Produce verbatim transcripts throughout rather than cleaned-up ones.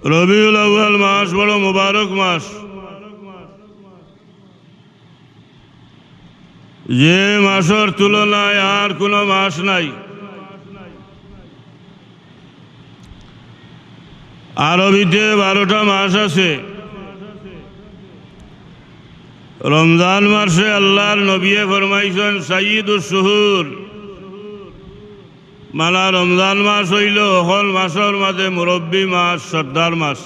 রবিউল আউয়াল মাস বড় মুবারক মাস, যে মাসর তুলনায় আর কোনো মাস নাই। আরবিতে বারোটা মাস আছে। রমজান মাসে আল্লাহর নবিয়ে ফরমাইছইন, "সাইয়্যিদুশ শুহুর", মানে রমজান মাস অইলো হকল মাসর মাঝে মুরব্বী মাস, সর্দার মাস।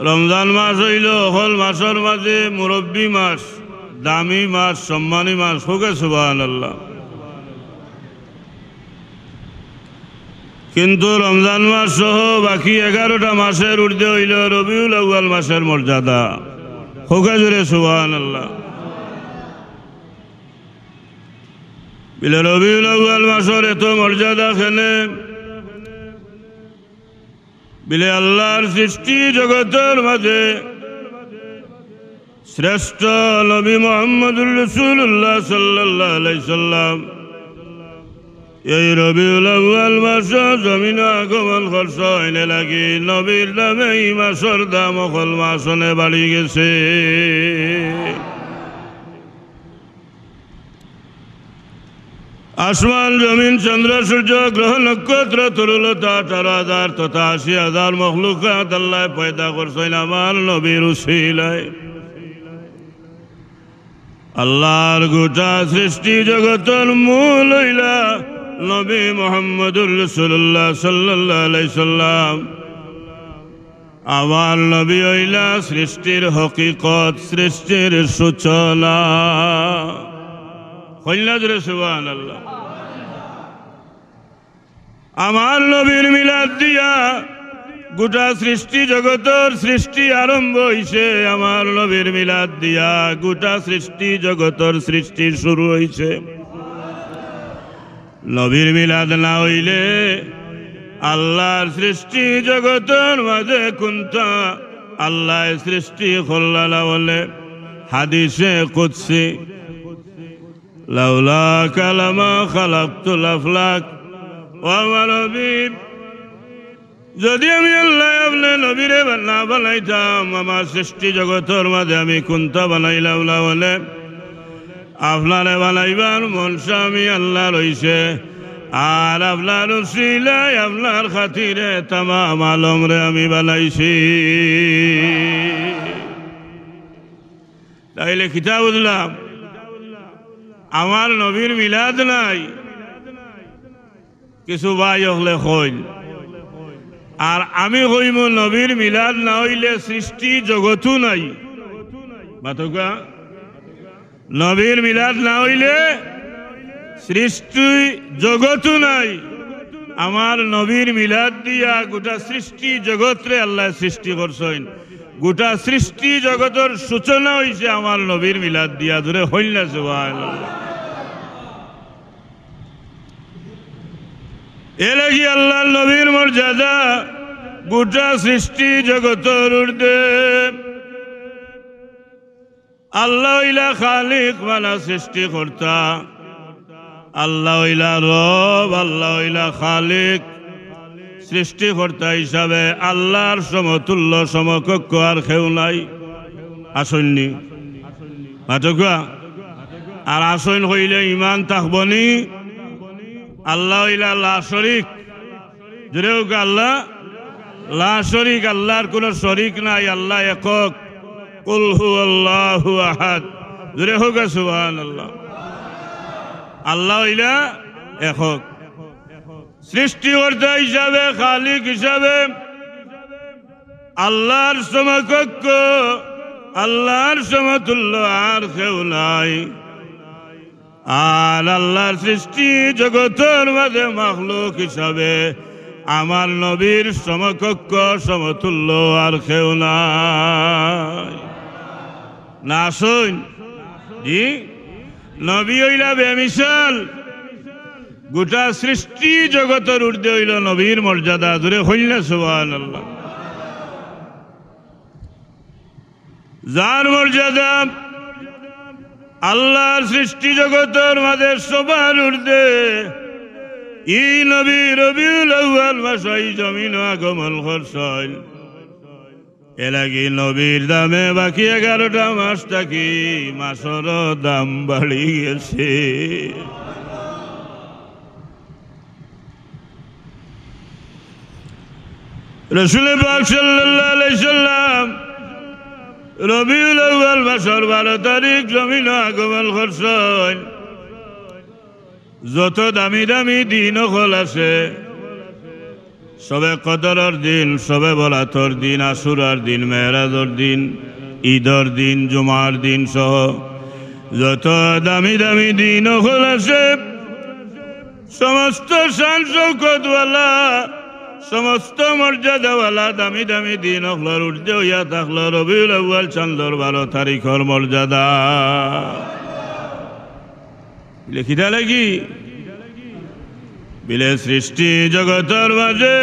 রমজান মাস অইলো হকল মাসর মাঝে মুরব্বী মাস, দামি মাস, সম্মানী মাস। কউক্কা সুবহানাল্লাহ। কিন্তু রমজান মাস সহ বাকি এগারোটা মাসের ঊর্ধ্বে অইলো রবিউল আউয়াল মাসের মর্যাদা। কউক্কা জোরে সুবহানাল্লাহ। বিলে রবিউল আউয়াল মাসর এত মর্যাদা কেনে? বিলে আল্লাহর সৃষ্টি জগতর মাঝে শ্রেষ্ঠ নবী মুহাম্মদুর রাসূলুল্লাহ সাল্লাল্লাহু আলাইহি সাল্লাম এই রবিউল আউয়াল মাসো জমিনো আগমন করছইন, এর লাগি নবীর নামে ই মাসর দাম হকল মাস অনে বাড়ি গেছে। আসমান, জমিন, চন্দ্র, সূর্য, গ্রহ, নক্ষত্র, তরুলতা, আঠারো হাজার তথা আশি হাজার মখলুকাত আল্লায় পয়দা করছইন আমার নবীর উসিলায়। আল্লাহর গোটা সৃষ্টি জগতর মূল অইলা নবী মুহাম্মদুর রাসূলুল্লাহ সাল্লাল্লাহু আলাইহি সাল্লাম। আমার নবী অইলা সৃষ্টির হকিকত, সৃষ্টির সূচনা। কইলা জোরে সুবহানাল্লাহ। আমার নবীর মিলাদ দিয়া গোটা সৃষ্টি জগতর সৃষ্টি আরম্ভ অইছে। আমার নবীর মিলাদ দিয়া গোটা সৃষ্টি জগতর সৃষ্টি শুরু অইছে। নবীর মিলাদ না অইলে আল্লাহর সৃষ্টি জগতর মাঝে কুন্তা আল্লায় সৃষ্টি করলা না বলে হাদিসে কুদসি, "লাউলাকা লামা খালাকতুল আফলাক।" ও আমার হাবিব, যদি আমি আল্লায় আপনে নবীরে বা-, না বানাইতাম, আমার সৃষ্টি জগতর মাঝে আমি কুন্তা বানাইলাম না বলে, আপনারে বানাইবার মনশা আমি আল্লাহর অইছে, আর আপনার উসিলায় আপনার খাতিরে তামাম আলমরে আমি বানাইছি। তাইলে কিতা বুঝলাম? আমার নবীর মিলাদ নাই, কিছু ভাই অকলে কইন। আর আমি কইমু, নবীর মিলাদ না অইলে সৃষ্টি জগতও নাই। মাতউক্কা, নবীর মিলাদ না অইলে সৃষ্টি জগতও নাই। আমার নবীর মিলাদ দিয়া গোটা সৃষ্টি জগতরে আল্লায় সৃষ্টি করছইন। গোটা সৃষ্টি জগতর সূচনা অইছে আমার নবীর মিলাদ দিয়া। জোরে কইন না সুবহানাল্লাহ। এর লাগি আল্লাহর নবীর মর্যাদা গোটা সৃষ্টি জগতর ঊর্ধ্বে। আল্লাহ অইলা খালিক, মানে সৃষ্টিকর্তা। আল্লাহ অইলা রব, আল্লাহ অইলা খালিক। সৃষ্টিকর্তা হিসাবে আল্লাহর সমতুল্য সমকক্ষ আর কেউ নাই। আছইন নি? মাতউক্কা। আর আছইন কইলে ইমান থাকবো নি? আল্লাহ অইলা লা শরিক। জোরে কউক্কা আল্লাহ। লা শরিক, আল্লাহর কোনো শরিক নাই, আল্লাহ একক। কুল হুয়াল্লাহু আহাদ। জোরে কউক্কা সুবহানাল্লাহ। আল্লাহ অইলা একক। সৃষ্টিকর্তা হিসাবে, খালিক হিসাবে আল্লাহর সমকক্ষ, আল্লাহর সমতুল্য আর কেউ নাই। আর আল্লাহর সৃষ্টি জগতর মাঝে মখলুক হিসাবে আমার নবীর সমকক্ষ, সমতুল্য আর কেউ নাই। না আছইন? জি, নবী অইলা বেমিসাল। গোটা সৃষ্টি জগতর ঊর্ধ্বে অইলো নবীর মর্যাদা। জোরে কইন না সুবহানাল্লাহ। যার মর্যাদা আল্লাহর সৃষ্টি জগতর মাঝে সবার ঊর্ধ্বে, ই নবী রবিউল আউয়াল মাসো ই জমিনো আগমন করছইন। এর লাগি নবীর দামে বাকি এগারোটা মাস থাকি মাসরও দাম বাড়ি গেছে। রসুলে পাক সাল্লাল্লাহু আলাইহি সাল্লাম রবিউল আউয়াল মাসর বারো তারিখ জমিনো আগমন করছইন। যত দামি দামি দিন অকল আছে, শবে কদরর দিন, শবে বরাতর দিন, আশুরার দিন, মেরাজর দিন, ঈদর দিন, জুমার দিন সহ যত দামি দামি দিন অকল আছে, সমস্ত শান শৌকতওয়ালা, সমস্ত মর্যাদাওয়ালা দামি দামি দিন অকলর ঊর্ধ্বে অইয়া থাকলো রবিউল আউয়াল চান্দর বারো তারিখর মর্যাদা। লেখিতা লাগি বিলে সৃষ্টি জগতর মাঝে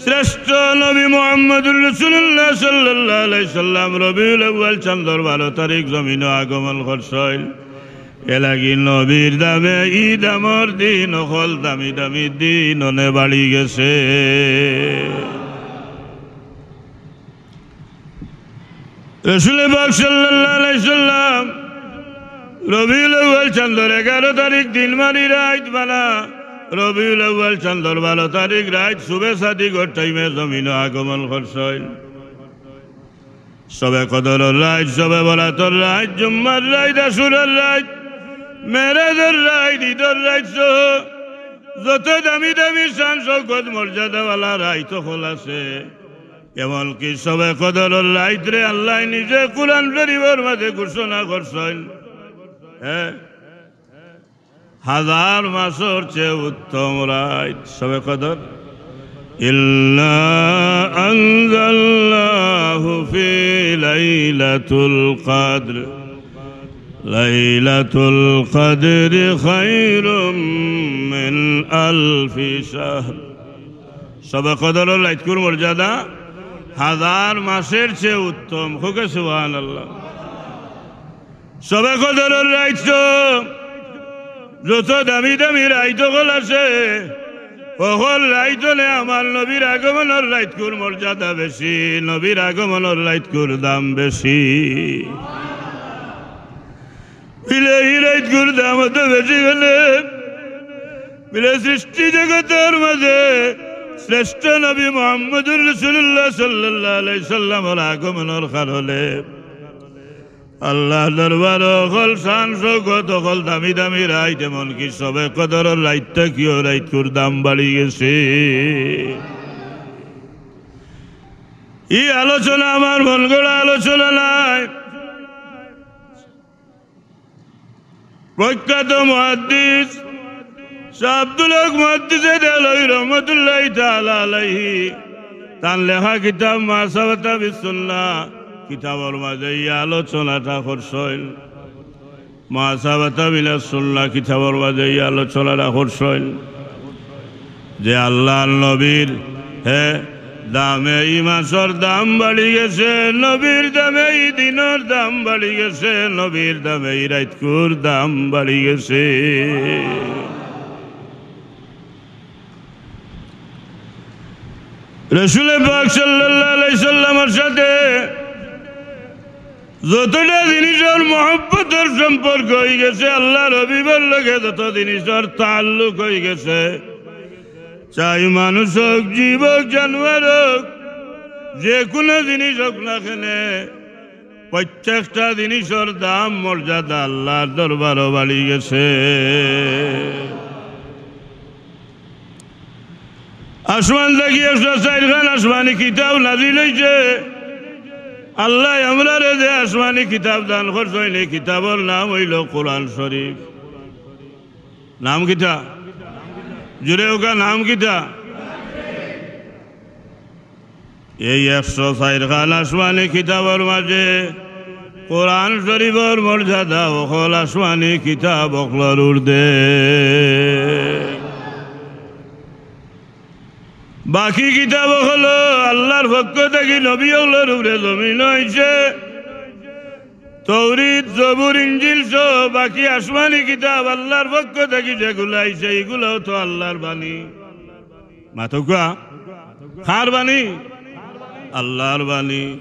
শ্রেষ্ঠ নবী মুহাম্মদুর রাসূলুল্লাহ সাল্লাল্লাহু আলাইহি সাল্লাম রবিউল আউয়াল চান্দর বারো তারিখ জমিনো আগমন করছইন। এর লাগি নবীর দামে ই দামর দিন অকল দামি দামি দিন অনে বাড়ি গেছে। রসুলে পাক সাল্লাল্লাহু আলাইহি সাল্লাম রবিউল আউয়াল চান্দর এগারো তারিখ দিন মারি রাইত বানা, রবিউল আউয়াল চান্দর বারো তারিখ রাইত সুবে সাদিকর টাইমে জমিনো আগমন করছইন। শবে কদরর রাইত, শবে বরাতর রাইত, জুম্মার রাইত, আশুরার রাইত, মেরাজর রাইত, ঈদর রাইত সহ যত দামি দামি শান শৌকত মর্যাদাওয়ালা রাইত অকল আছে, এমনকি শবে কদরর রাইতরে আল্লায় নিজে কুরআন শরীফর মাঝে ঘোষণা করছইন, হ্যাঁ, হাজার মাসর চেয়ে উত্তম রাইত শবে কদর। ইন্না আনজালনাহু ফি লাইলাতুল কদর। লাইলাতুল কদরি খায়রুম মিন আলফি শাহর। শবে কদরর রাইতকুর মর্যাদা হাজার মাসর চেয়ে উত্তম। কউক্কা সুবহানাল্লাহ। শবে কদরর রাইত তো যত দামি দামি রাইত অকল আছে, অকল রাইত অনে আমার নবীর আগমনর রাইতকুর মর্যাদা বেশি, নবীর আগমনর রাইতকুর দাম বেশি। বিলে ই রাইতকুর দাম অত বেশি অইলে, বিলে সৃষ্টি জগতর মাঝে শ্রেষ্ঠ নবী মুহাম্মদুর রাসূলুল্লাহ সাল্লাল্লাহু আলাইহি সাল্লামর আগমনর কারণে আল্লাহর দরবারো অকল শান শৌকত, অকল দামি দামি রাইত, এমনকি শবে কদরর রাইত থাকিও রাইতকুর দাম বাড়ি গেছে। ই আলোচনা আমার মন গড়া আলোচনা নায়। প্রখ্যাত মুহাদ্দিস শাহ আব্দুল হক মুহাদ্দিসে দেহলভী রহমতুল্লাহি তাআলা আলাইহি তান লেখা কিতাব মুহাসাবাতা বিস সুন্নাহ কিতাবর মাঝে ই আলোচনাটা করছইন। মুহাসাবাতা বিস সুন্নাহ কিতাবর মাঝে ই আলোচনাটা করছইন। যে আল্লাহর নবীর, হে, দামে ই মাসর দাম বাড়ি গেছে, নবীর দামে ই দিনর দাম বাড়ি গেছে, নবীর দামে ই রাইতকুর দাম বাড়ি গেছে। রসুলে পাক সাল্লাল্লাহু আলাইহি সাল্লামর সাথে যতটা জিনিসর মহব্বতর সম্পর্ক অই গেছে, আল্লাহর হাবিবর লগে যত জিনিসর তাল্লুক অই গেছে, চাই মানুষ অউক, জীব অউক, জানোয়ার অউক, যে কুনু জিনিস অউক না কেনে, প্রত্যেকটা জিনিসর দাম মর্যাদা আল্লাহর দরবারো বাড়ি গেছে। আসমান থাকি একশো চাইর খান আসমানি কিতাব নাজিল অইছে। আল্লায় আমরারে যে আসমানি কিতাব দান করছইন, ই কিতাবর নাম অইলো কোরআন শরীফ। নাম কিতা? জুরে কউক্কা, নাম কিতা? এই একশো চাইর খান আসমানি কিতাবর মাঝে কোরআন শরীফর মর্যাদা অকল আসমানি কিতাব অকলর উর্ধে। বাকি কিতাব অকল আল্লাহর পক্ষ থাকি নবী অকলর উপরে জমিনো আইছে। তৌরিত, জবুর, ইঞ্জিল সহ বাকি আসমানি কিতাব আল্লার পক্ষ থাকি যেগুলা আইছে, ইগুলাও তো আল্লার বাণী। মাতউক্কা, কার বাণী? আল্লার বাণী।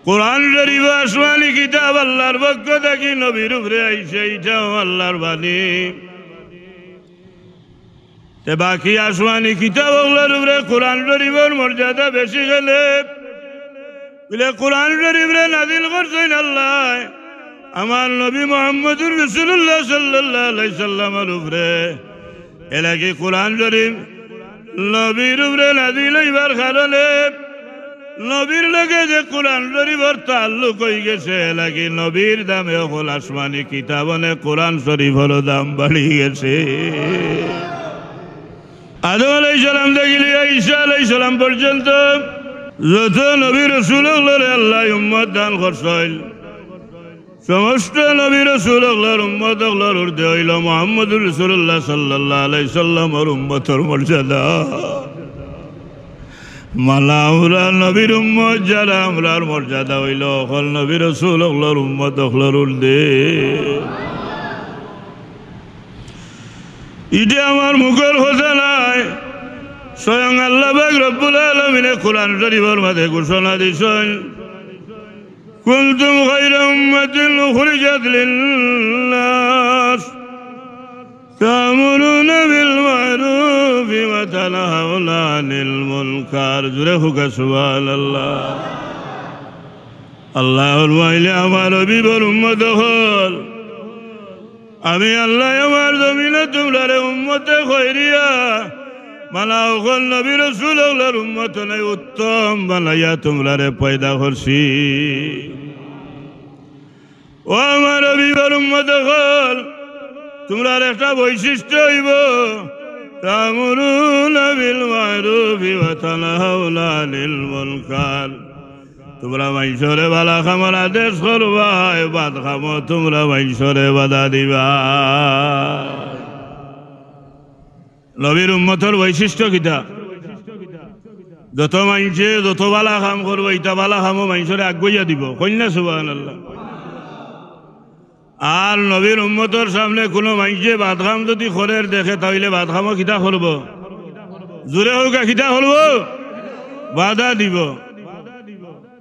কোরআন শরীফ আসমানি কিতাব আল্লার পক্ষ থাকি নবীর উপরে আইছে, ইটাও আল্লার বাণী। তে বাকি আসমানি কিতাব অকলর উপরে কোরআন শরীফর মর্যাদা বেশি কেনে? বুলে কোরআন শরীফরে নাজিল করছইন আল্লায় আমার নবী মুহাম্মদুর রাসূলুল্লাহ সাল্লাল্লাহু আলাইহি সাল্লামর উপরে। এরলাগি কোরআন শরীফ নবীর উপরে নাজিল অইবার কারণে নবীর লগে যে কোরআন শরীফর তাল্লুক অইগেছে, এরলাগি নবীর দামে অকল আসমানি কিতাব অনে কোরআন শরীফরও দাম বাড়ি গেছে। আদম আলাইহিস সালাম থাকি লইয়া ঈসা আলাইহিস সালাম পর্যন্ত যত নবী রসুল অকলরে আল্লায় উম্মত দান করছইন, সমস্ত নবী রসুল অকলর উম্মত অকলর ঊর্ধ্বে অইলো মুহাম্মদুর রাসূলুল্লাহ সাল্লাল্লাহু আলাইহি সাল্লামর উম্মতর মর্যাদা। মানে আমরা নবীর উম্মত যারা, আমরার মর্যাদা অইলো অকল নবী রসুল অকলর উম্মত অকলর ঊর্ধ্বে। ইটা আমার মুখর কথা নায়, স্বয়ং আল্লাহ পাক রব্বুল আলামিনে কোরআন শরীফর মাঝে ঘোষণা দিছইন, "কুনতুম খায়রা উম্মাতিন উখরিজাত লিন-নাস তা'মুরুনা বিল-মা'রুফি ওয়া তানহাউনা আনিল মুনকার।" জোরে কউক্কা সুবহানাল্লাহ। আল্লায় ফরমাইলে, আমার হাবিবর উম্মত অকল, আমি আল্লায় আমার জমিনো তুমরারে উম্মতে খয়রিয়া, মানে অকল নবী রসুল অকলর উম্মত অনে উত্তম বানাইয়া তুমরারে পয়দা করছি। ও আমার হাবিবর উম্মত অকল, তুমরার একটা বৈশিষ্ট্য অইবো, তা'মুরুনা বিল-মা'রুফি ওয়া তানহাউনা আনিল মুনকার। তুমরা মানষরে ভালা কামর আদেশ করবায়, বদ কামো তুমরা মানষরে বাধা দিবায়। নবীর উম্মতর বৈশিষ্ট্য কিতা? যত মানষে যত ভালা কাম করবো, ইতা ভালা কামো মানষরে আগুয়াইয়া দিবো। কইন না সুবহানাল্লাহ। আর নবীর উম্মতর সামনে কুনু মানষে বদ কাম যুদি করের দেখে, তা অইলে বদ কামো কিতা করবো? জোরে কউক্কা, কিতা করবো? বাধা দিবো।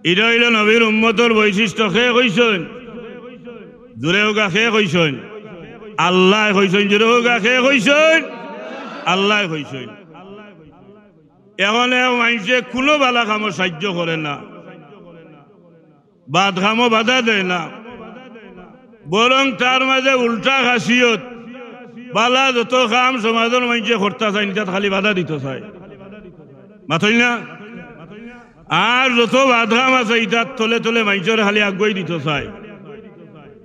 ইটা অইলো নবীর উম্মতর বৈশিষ্ট্য। কে কইছইন? জোরে কউক্কা, কে কইছইন? আল্লায় কইছইন। জোরে কউক্কা, কে কইছইন? আল্লায় কইছইন। অখন এক মানষে কুনু ভালা কামো সাইয্য করে না, বদ কামো বাধা দেয় না, বরং তার মাঝে উল্টা খাসিয়ত, ভালা যত কাম সমাজর মানষে করতা চাইন, ইতাত খালি বাধা দিতো চায়। মাতইন না? আর যত বদ কাম আছে, ইতার তলে তলে মানষরে খালি আগুয়াই দিতো চায়,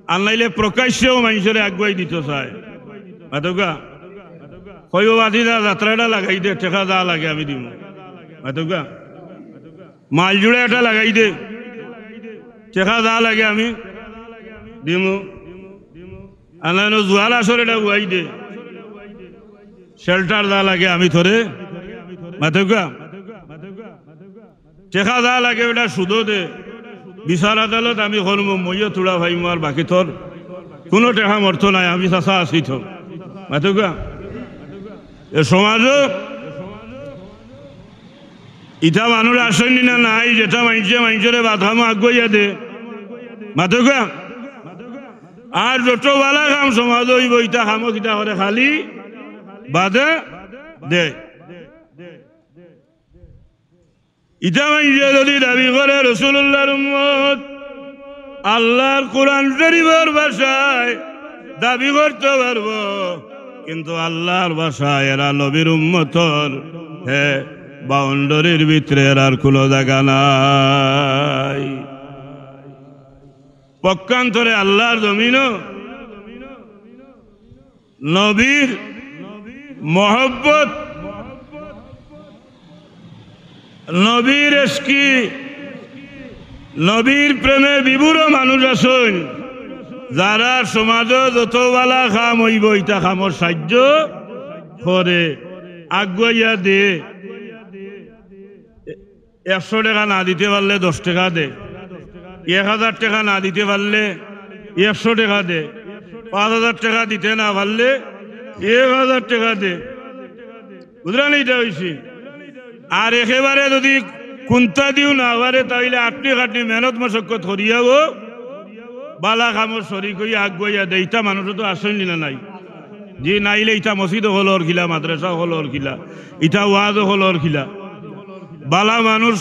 আর নাইলে প্রকাশ্যেও মানষরে আগুয়াই দিতো চায়। মাতউক্কা, কইবো, "ভাতিজা, যাত্রা এটা লাগাই দে, টেকা যা লাগে আমি দিমু।" মাতউক্কা, "মাইল জুড়ে এটা লাগাই দে, টেকা যা লাগে আমি দিমু।" আর নাইলে জুয়ার আসর এটা বওয়াই দে, শেল্টার যা লাগে আমি তোরে।" মাতউক্কা, "টেকা যা লাগে ওটা সুদো দে, বিচার আদালত আমি করমু, মইও থুড়া পাইমু, আর বাকি তোর কুনু টেকা মরতো নায়, আমি চাচা আছি তো।" মাতউক্কা, এ সমাজো ইতা মানুষ আছইন নি না নাই, যেটা মানষে মানষরে বদ কামো আগুয়াইয়া দে? মাতউক্কা, আর যত ভালা কাম সমাজো অইবো, ইতা কামো কিতা করে? খালি বাধা দেয়। ইতা মানষে যুদি দাবি করে রসুলুল্লাহর উম্মত, আল্লাহর কোরআন শরীফর ভাষায় দাবি করতো পারবো, কিন্তু আল্লাহর ভাষায় এরা নবীর উম্মতর, হে, বাউন্ডারির ভিতরে এরার কুনু জাগা নাই। পক্ষান্তরে আল্লাহর জমিনো নবীর মহব্বত, নবীর এশকি, নবীর প্রেমে বিভোর মানুষ আছইন, যারা সমাজো যত ভালা কাম অইবো, ইতা কামো সাইয্য করে, আগুয়াইয়া দে। একশো টেকা না দিতে পারলে দশ টেকা দে। এক হাজার টেকা না দিতে পারলে একশো টেকা দে, পাঁচ হাজার টেকা দিতে না পারলে এক হাজার টেকা দে। বুঝরা নি? ইটা অইছে। আর একেবারে যুদি কুন্তা দিও না পারে, তাইলে আটনি খাটনি মেহনত মশক্কত করিয়াও বালা কামর শরিক অইয়া আগুয়াইয়া দেয়। ইতা মানুষও তো আছইন নি না নাই? জি, নাইলে ইতা মসজিদ অকলর কিলা, মাদ্রাসা অকলর কিলা, ইতা ওয়াজ অকলর কিলা? বালা মানুষ,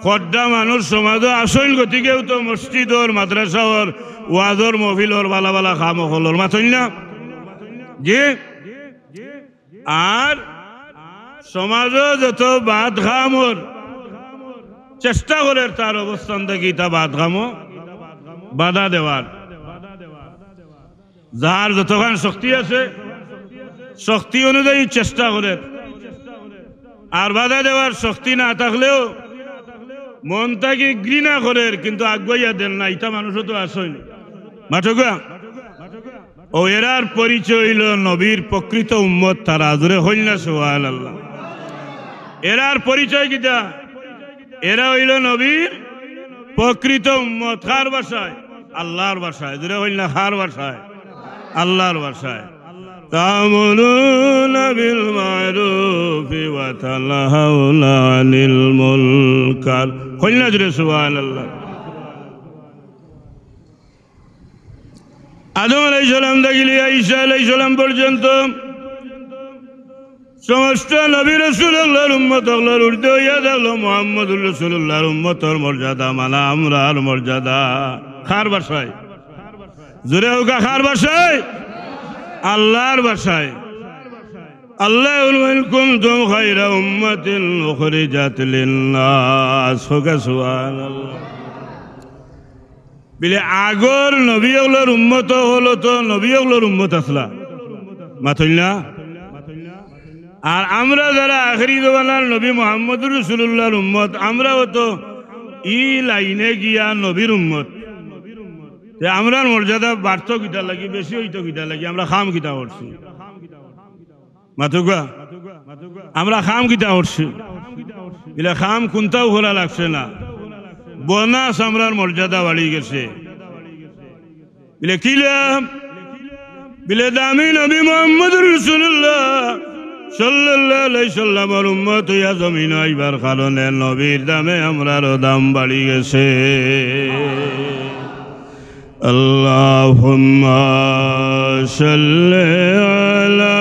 খদ্দা মানুষ সমাজো আছইন, গতিকেউ তো মসজিদর, মাদ্রাসার, ওয়াজর মহফিলর, বালা বালা কাম অকলর, মাতইন না? জি। আর সমাজো যত বাদ কামর চেষ্টা করের, তার অবস্থান থাকি ইতা বাদ কামো বাধা দেওয়ার। যার যতখান শক্তি আছে, শক্তি অনুযায়ী চেষ্টা করের। আর বাধা দেওয়ার শক্তি না থাকলেও মন থাকি ঘৃণা করের, কিন্তু আগুয়াইয়া দের না, ইতা মানুষও তো আছইন। মাতউক্কা। অউ এরার পরিচয় অইলো নবীর প্রকৃত উম্মত তারা। জোরে কইন না সুবহানাল্লাহ। এরার পরিচয় কিতা? এরা অইলো নবীর প্রকৃত উম্মত। কার ভাষায়? আল্লার ভাষায়। জোরে কইন না, কার ভাষায়? আল্লার ভাষায়। تأمرون بالمعروف وتنهون عن المنكر। কইন না জোরে সুবহানাল্লাহ। আদম আলাইহিস সালাম থাকি লইয়া ঈসা আলাইহিস সালাম পর্যন্ত সমস্ত নবী রাসূল আল্লার উম্মত অকলর ঊর্ধ্বে অইয়া থাকলো মুহাম্মদুর রাসূলুল্লাহর উম্মতর মর্যাদা, মানে আমরার মর্যাদা। কার ভাষায়? জোরে কউক্কা, কার ভাষায়? আল্লার ভাষায়। আল্লায় বলইন, كنتم خير أمة أخرجت للناس। কউক্কা সুবহানাল্লাহ। বইলে আগর নবী অকলর উম্মত অকল তো নবী অকলর উম্মত আছলা, মাতইন না? আর আমরা যারা আখেরি জমানার নবী মুহাম্মদুর রাসূলুল্লাহর উম্মত, আমরাও তো ই লাইনে গিয়া নবীর উম্মত। তে আমরার মর্যাদা বাড়তো কিতার লাগি, বেশি অইতো কিতার লাগি? আমরা কাম কিতা করছি? মাতউক্কা। আমরা কাম কিতা করছি? ইলা কাম কুন্তাও করা লাগছে না। বনাস আমরার মর্যাদা বাড়ি গেছে। বইলে কিলা? বইলে দামি নবী মুহাম্মদুর রাসূলুল্লাহ সাল্লাল্লাহু আলাইহি সাল্লামর উম্মত অইয়া জমিনো আইবার কারণে নবীর দামে আমরারও দাম বাড়ি গেছে। اللهم صل على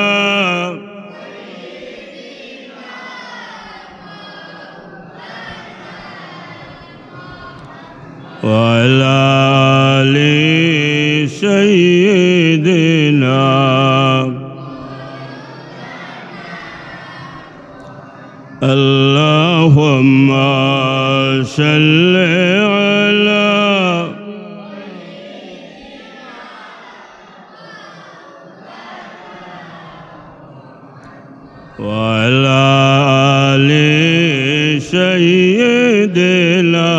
وعلى آل سيدنا. اللهم صل على وعلى آل سيدنا.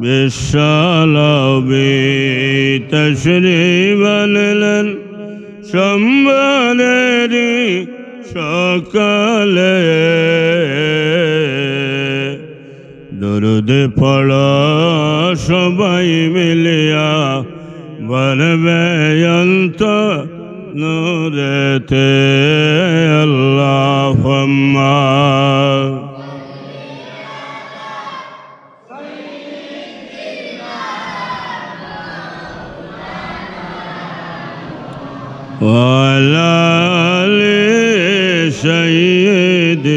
বিশ্বনবী তশরিফ আনলেন সোমবারেরই সকালে। দুরুদ পড়ো সবাই মিলিয়া, বাড়বে অন্তর নূরেতে। আল্লাহুম্মা। وعلى آل سيدنا.